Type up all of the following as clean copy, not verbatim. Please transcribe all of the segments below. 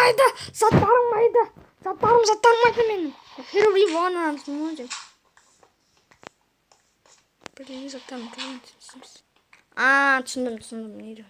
Қайда? Заттарым қайда? Заттарым, заттарым қайда менің? Херобрин болған адамсың ғой сен. Блин, заттарым қайда? А, түсіндім, түсіндім. Не деп.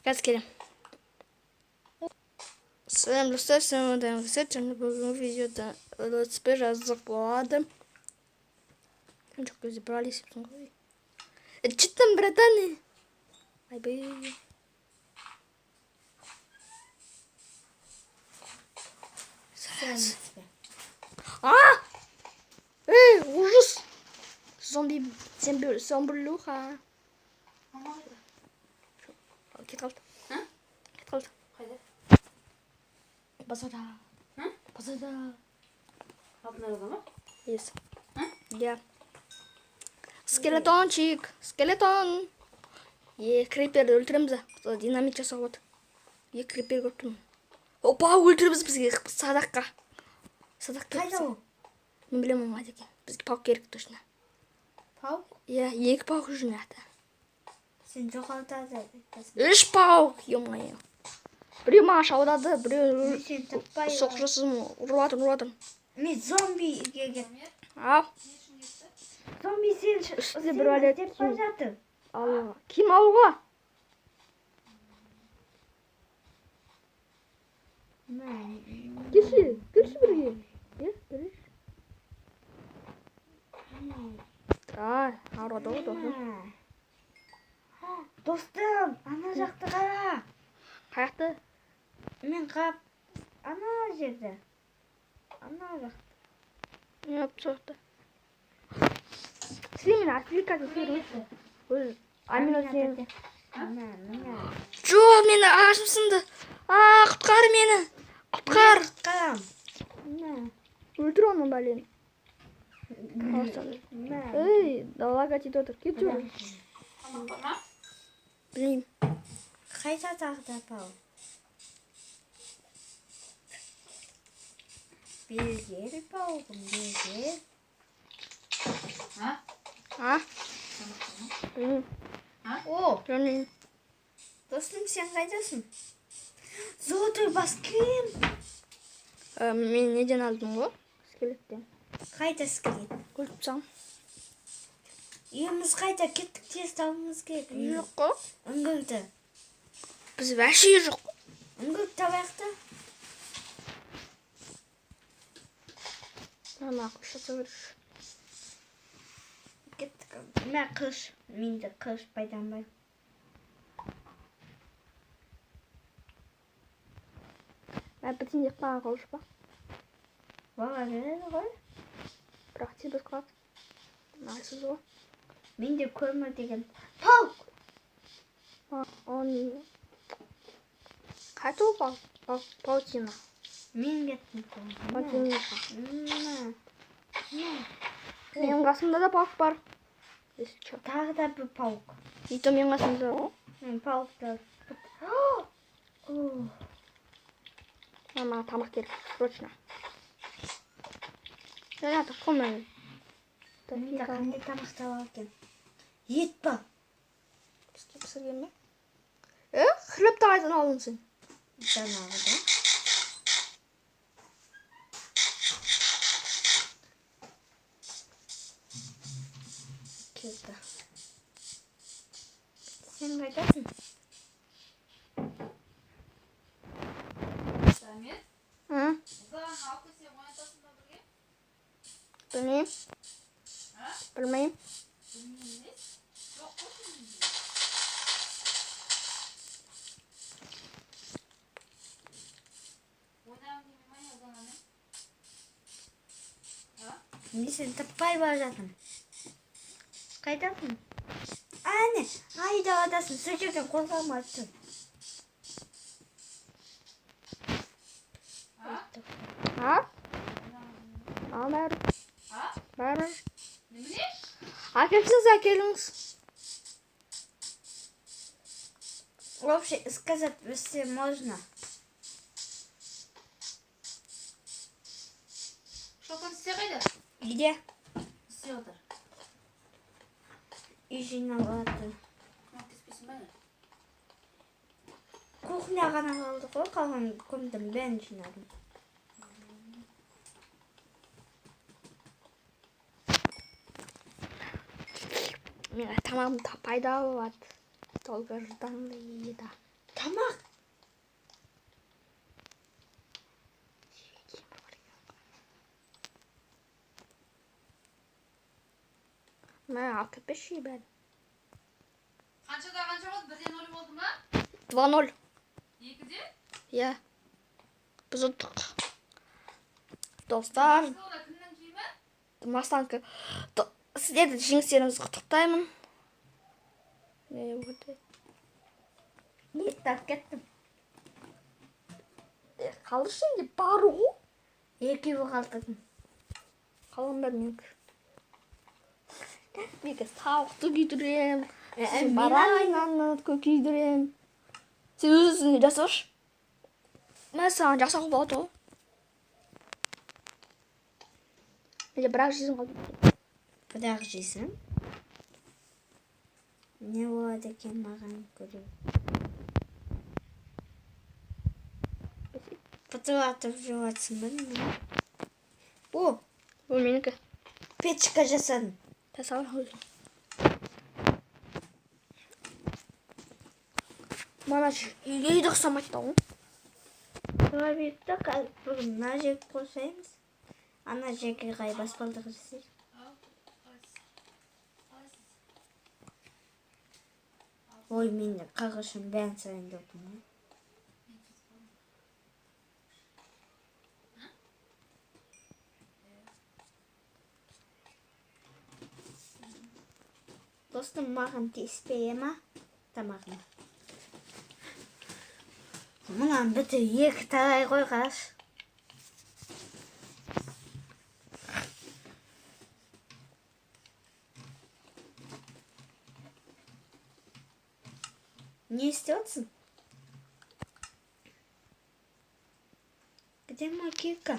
Қазір келемін. Сәлем, достар, сәлем, достар. Және бүгінгі видеода ЛСП жаздық болады. Жоқ, кезде брались ғой. Че там, братаны? Айбай. А! Эй, ужас! Зомби, зомби, зомбилюха. Кет қалды. Кет қалды. Қайда? Базарда. Базарда. Алтын арада ма? Yes. Yeah. Скелетончик, скелетон. Е, криперді өлтіреміз. Динамит жасауға болады. Е, крипер көріп тұрмын. Опа, өлтіреміз бізге садаққа. Садақ керек. Қайда ол? Мен білемін оның қайда екенін. Бізге паук керек точно. Паук? Иә, екі паук жүр мына жақта. Сен жоғалтады. Үш паук, ё-моё. Біреу маған шаудады, біреу Сен таппай. соқ жасым ұрып жатыр, ұрып жатыр. Мен зомбиге кеттім. Ал, Зомби сен Үстінде бір бәле деп бара жатыр. алуға. Киім алуға. Келші, келші бірге. Е, келші. Ай, ауырады ғой досым. Достым, ана жақты қара. Қаяқты? Мен қап ана жерде. Ана жақта. Не болып соқты? Сен мені отвлекать етіп Өз Амина сен. Мына, мына. Жоқ, мені ағашым сынды. А, құтқар мені. Құтқар. Құтқарам. Мына. Өлтір оны бәлені. Мына. Ей, далаға тиіп отыр. Кет жүр. Тамақ бар ма? Білмеймін. Қайда тағы да паук? Бергел паугым, бергел. А? А? Тамақ бар ма? Білмеймін. О, Білмеймін. достым, сен қайдасың? Золотой бас киім. Мен неден алдым ғой? Скелеттен. Қайда скелет? Өлтіріп тастағанмын. Үйіміз қайда? Кеттік, тез табуымыз керек. Үй жоқ қой. Үңгірді. Біз вообще үй жоқ. Үңгірді табайық та. Мына қылыш жасау керек. Кеттік. Мә қылыш. Менде қылыш пайданбай. Мә бітін деп қалған қылыш па? Бала береді ғой. Бірақ тез бітіп қалады. Әлсіз ғой. Менде көмір деген. Паук! Он қайда ол паук? Паутина. Мен кеттім. Паутина. Мә. Мә. Менің қасымда да паук бар. Если чё. Тағы да бір паук. И то менің қасымда ғой. Мен паукты. О, Маған тамақ керек. Срочно. Жаңа қой мен. Менде қандай тамақ табар екен? Ет па? Бізге пісірген бе? Е, хлеб ті қайдан алдың сен? Жаңағыда. Келді. Сен қайдасың? Дамир, Hı? Ұлдан алып келсе оятасың ба бірге? Білмеймін. А? Білмеймін. Білмеймін емес. Жоқ қой сенде. Ойнағың келмей ма не Ұлданамен? А? Мен сені таппай бара жатырмын. Қайдасың? Әне, айдаладасың. Сол жерден қозғалмай тұр. А? А? Ойнағың келмей ма? Ал бәрі. А? Бәрі. Немене? Әкелсеңіз әкеліңіз. Вообще сказать все можно. Шолпан тісте қайда? Где? Тісте отыр. Үй жиналады. Көмектеспейсің ба не? Кухня ғана қалды ғой, қалған комнатаның бәрін жинадым. Мен тамағым пайда болады. Долгожданная еда. Тамақ. Мә, алып кетпеші бәрін. Қаншада қанша болды? Бірде нөл болды ма? 2-0. Екіде? Иә. Біз ұттық. Достар, Сонда кімнің киімі? Мастанка. Сіздерді жеңістеріңізді құттықтаймын. Не болды? Ет алып кеттім. Қалды енді бар ғой. Екеуі қалдырдым. Қалған бәрі менікі. Мен қазір тауықты күйдірем. Мен Баранинаны күйдірем. Сен өз өзіңе жасашы. Мә, саған жасауға болады ғой. Менде бір ақ жизнь қалды. Бір-ақ жейсің. Не болады екен маған көрейін. Пытылатып жеп жатсың ба немене? О, Бұл менікі. Печка жасадым. Жасау өзің. Мана үйге де ұқсамайды да ғой. Тура берді, қазір бүгін мына жерге қосаймыз. Ана жерге қарай баспалдақ жасайық. Ау, қалайсыз? Қалайсыз? Ой, мен де қағашын бәрін салайын деп отырмын ғой. Мен кетіп қалдым. Достым, маған тиіспей ма тамағым? Мынаның бітір екі тарай ғой, қарашы. Не істеп отырсың? Где мой кирка?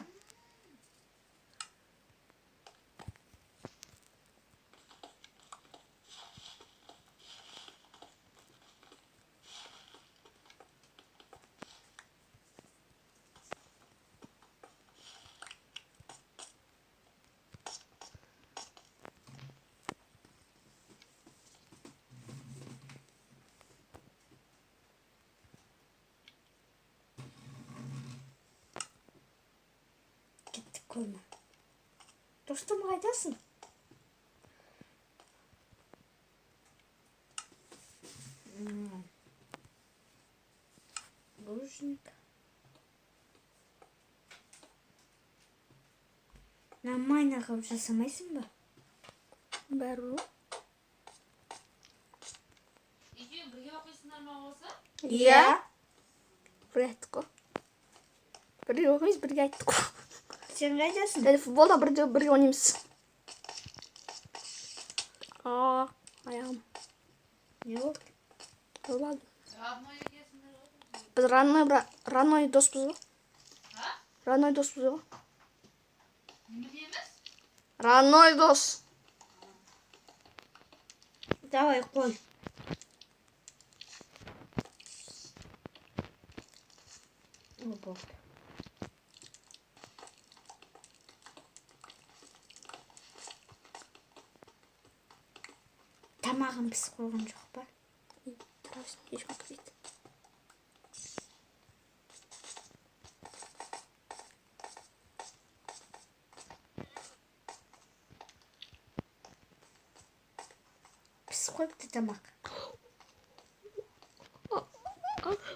Кеттік көрме. Достым, қайдасың? М. Булыжник. Нормально қылып жасамайсың ба? Бәрі ғой. Екеуің бірге оқисыңдар ма осы? Иә. Бірге айттық қой. Бірге оқимыз, бірге айттық қой. Сен қайдасың? Және футболда бірге бірге ойнаймыз. А, аяғым. Не болды? Болады. Родной екенсіңдер ғой. Біз родной родной доспыз ғой. А? Родной доспыз ғой. Немене емес? Родной дос. Давай, қой. О, болды. Тамағым пісіп қойған жоқ па? Тұра берсін, ешкім кірмейді. Пісіп қойыпты тамақ.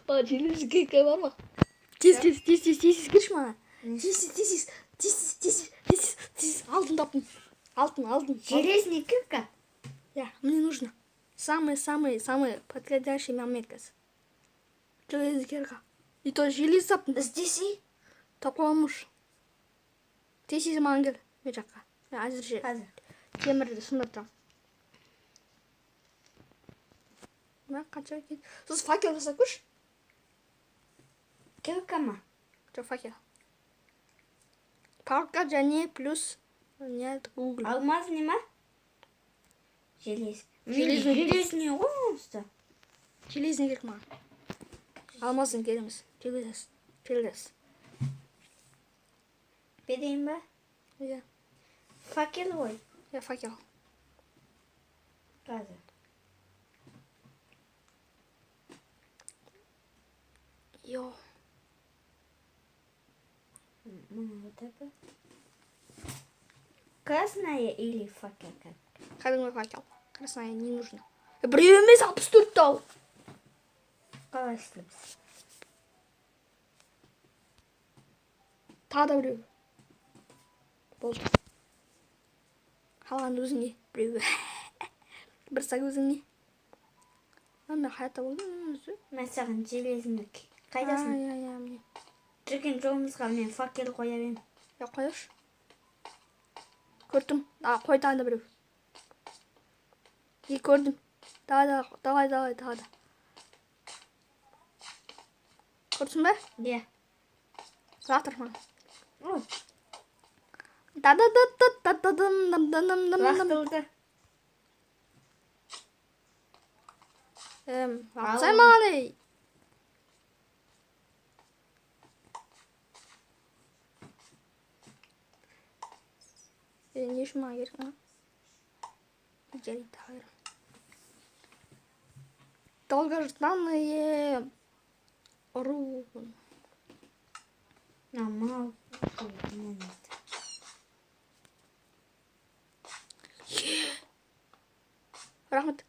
Маған железный кирка бар ма? Тез, тез, тез, тез, тез, тез кірші маған. Тез, тез, тез, тез, тез, тез, тез, алтын таптым. Алтын, алтын. Железный кирка? Я, мне нужно. Самый, самый, самый подходящий момент қазір. Железный кирка. И то железо таптым. Іздесей. Тауып қойғанмын. Тез, тез маған кел. Мен жаққа. Мен әзірше Қазір. Темірді сындырып тұрамын. Мә, қанша екен? Сосын факел жасап көрші. Кирка ма? Жоқ, факел. Палка және плюс не уголь. Алмазный ма? Желез. Железный. Железный ғой онсыз. Железный керек маған. Алмаздың керек емес. Келесі. Келесі. Берейін ба? Иә. Факел ғой. Иә, факел. Қазір. Йо. Мына вот это. Красная или факел? Кәдімгі факел. Красная не нужно. Біреу емес, 64 ал. Қалай істейміз? Тағы да біреу. Болды. Қалған өзіңе біреу. Бір сак өзіңе. А, мен қаяқта болдым өзі? Мен саған железный. Қайдасың? Иә, иә, міне. Жүрген жолымызға мен факел қоя беремін. Я, қояшы. Көрдім. А, қой тағы да біреу. И көрдім. Давай, давай, давай, давай, тағы да. Көрдің бе? Иә. Лақтыр маған. Ой, Да да да да да да дым дым дым дым дым дым. лақтырды. Лақтырсай маған, ей. Е, не үшін маған керек маған? Жарайды, тағы беремін. Долгожданные ру. Мына мынау. Мына не? Рахмет.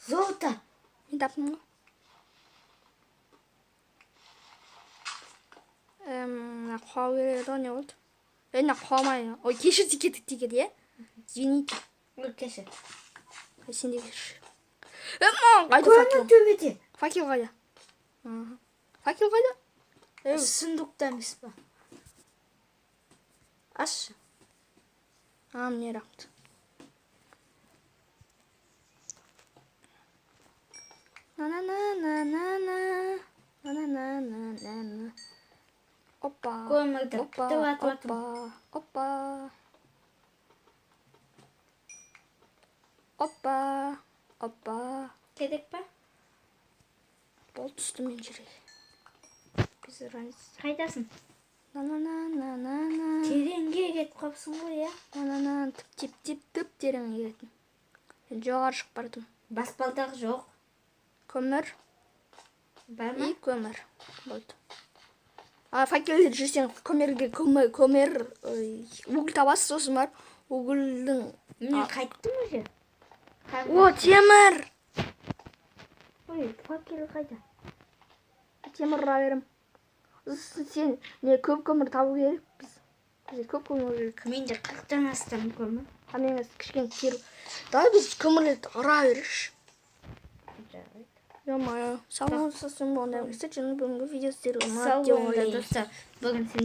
Золото. Мен таптым ғой. Мына қуа береді ғой, не болды? Ей, мына қуамай. Ой, кешір, текетік текет, иә? Извините. Ой, кешір. Ай, сен де кешір. Е, маған қайда Көмір факел? төбеде. Факел қайда? Аха. Факел қайда? Ей, Сундукта емес па? Ашшы. А, міне, рахмет. На-на-на-на-на-на. На-на-на-на-на-на. Опа. Көмірді Опа, күтіп атып жатырмын. опа, опа. Опа, опа. Керек па? Бол, түстім мен жерге. Без разницы. Қайдасың? На-на-на-на-на-на. Тереңге кетіп қалыпсың ғой, иә? На-на-на. Тіп тип тип тіп тереңге кеттім. Мен жоғары шығып бардым. Баспалдақ жоқ. Көмір Бар ма? и көмір. Болды. А, факелде жүрсең, көмірге көмір, көмір, ой, уголь табасыз, сосын барып угольдің. Мен қайттым уже. О, темір! Ой, факел қайда? Темір ұра беремін. Сосын сен не көп көмір табу керек біз. Бізге көп көмір керек. Менде 40-тан астам көмір. А мен қазір кішкене тер. Давай біз көмірлерді ұра берейікші. Жарайды. Ё-моё. Сау болыңыздар, бүгінгі видео сіздерге ұнады Сау деп болыңдар, ойлаймын. достар. Бүгін сен